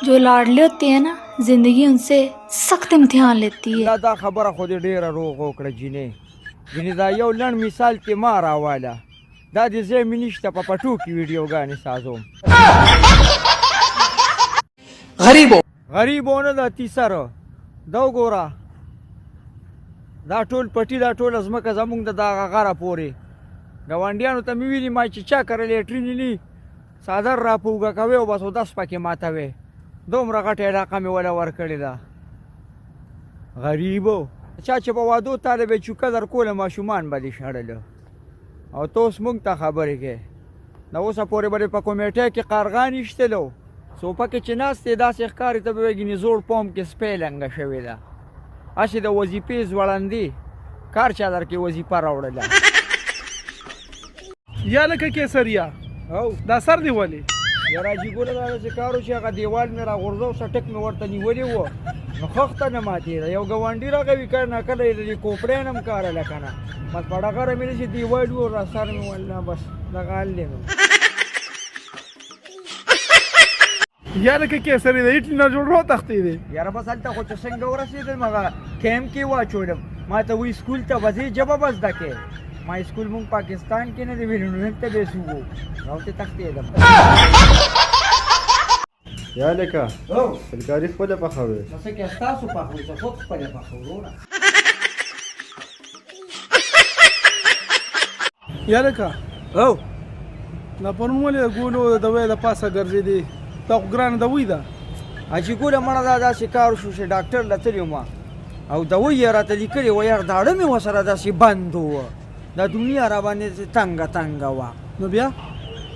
जो लाडले होते हैं ना, जिंदगी उनसे सख्त इम्तिहान लेती है। دا دا خبره خو دې ډېره روغ وکړه جینۍ. جینۍ، دا یو لنډ مثال ته ما راواله. دا دې ځای مې نشته، په پټو کې ویډیوګانې سازوم. غریبو. غریبو نه ده تیسر. دا وګوره، دا ټول پټي، دا ټوله ځمکه زمونږ د دغه غره پورې. ګاونډیانو ته مې ویلي، ما چې چا کره لیټرینې نی، څادر را په اوږه کوي او بس اودس پکې ماتوي. دومره غټه علاقه مې وله ورکړې ده. غریبو، چا چې په وادو تاله به چوکه در کوله، ماشومان به دې شړله او ته اوس موږ ته خبرې کوې. د اوسه پورې به دې په کمیټه کې قارغان ایشتلو. صوفه کې چې ناست دی، داسې ښکاري ته به وایې ګینې زوړ پوم کې سپی لنګه شوې ده. هسې د وظیفې ځوړندې کار چا درکې وظیفه راوړله. یا لکه کیسریا. او دا سر دی ولې؟ یاره حاجي ګله، دا داسې کار و چې هغه دیوال مې راغورځاو، څټک مې ورته نیولی و، نو خښته نه ماتېده. یو ګاونډي راغی، وي که نه کله یې د دې کوپړۍ نه هم کارله که نه، بس په ډغره مې داسې دیوال و را سر مې والله بس دغه حال دی نو. یا لکه کیسری، د اټلی نه جوړ رو تختې دی. یاره بس هلته خو چې څنګه ورسېدم، هغه کیمپ کې واچولم. ما ته وایي سکول ته به ځې، ژبه به زده کړې. ما سکول مونږ پاکستان کې نه دی ویلي، نو دلته به یې څه وو، راوتې تښتېدم. یا لکه هو. ترکاري خپله پخوې؟ نو څه کې ستاسو پخوي؟ زه خود خپله پخوم وروره. یا لکه. هو. دا پرون ولې د ګولو د دوی د پاسه ګرځېدې؟ دا خو ګرانه دوی ده. حاجي ګوله مړه، دا داسې کار شو چې ډاکټر له تللی وم او دوی یې راته لیکلې وه. یار، داړه مې ورسره داسې بند و، دا دنیا را باندې داسې تنګه تنګه وه. نو بیا؟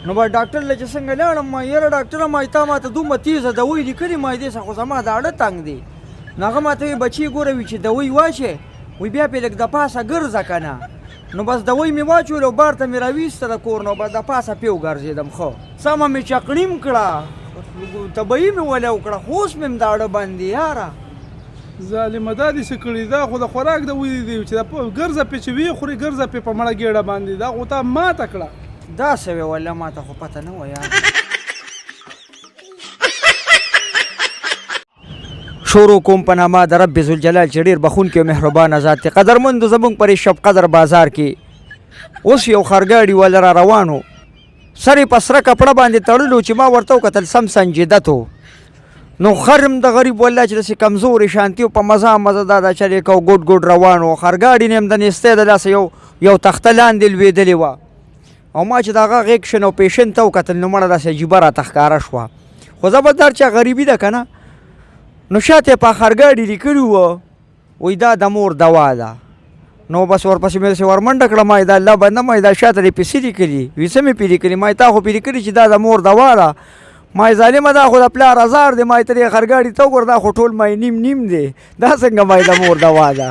نو به ډاکټر له چې څنګه لاړم، ما یاره ډاکټره، ما تا ماته دومره تیزه دوی لیکلې، ما دې څخه خو زما داړه تنګ دی. نو هغه ماته وایي، بچې ګوره، وي چې دوی واچې، وي بیا پې لږ د پاسه ګرځه که نه. نو بس دوی مې واچول او بار ته مې راویسته د کور نه، بس د پاسه پې وګرځېدم. ښه سمه مې چقړیم کړه، طبیعي مې وله وکړه، خو اوس مې هم داړه بند دی یاره. ظالمه، دا دې څه کړي؟ دا خو د خوراک د ویلي دی چې دا ګرځه پې چې ویې خوري، ګرځه پې په مړه ګېډه باندې. دا خو تا ماته کړه. دا څه وې؟ والله ما ته خو پته نه وه یاره. شروع کوم په نامه د رب ذوالجلال چې ډېر بخښونکی او مهربانه ذات دی. قدرمندو، زمونږ پر شب قدر بازار کې اوس یو خرګاډي والا را روانو، سر یې په سره کپړه باندې تړلو. چې ما ورته وکتل، سم سنجیدت و. نو خرم د غریب والله چې داسې کمزورې شانتي او په مزه مزه دا دا چلې کو، ګوډ ګوډ روان و. خرګاډي نه هم د نیستۍ د لاسه یو یو تخته لاندې لوېدلې وه او ما چې د هغه غېږ او پیشن ته وکتل، نو مړه داسې عجیبه راته ښکاره شوه. خو زبردار چې غریبي ده که نه، نو شاته یې په خرګاډي لیکلي وو، وایي دا د مور دوا ده. نو بس ورپسې مې داسې ورمنډه کړه، ما یې دا الله بنده، ما یې دا شاته دې پې څه لیکلي؟ وي څه مې پې لیکلي؟ ما یې تا خو پې لیکلي چې دا د مور دوا ده. ما یې ظالمه، دا خو د پلار ازار دی. ما یې ته دې خرګاډي ته وګوره، دا خو ټول ما یې نیم نیم دی، دا څنګه ما یې د مور دوا ده؟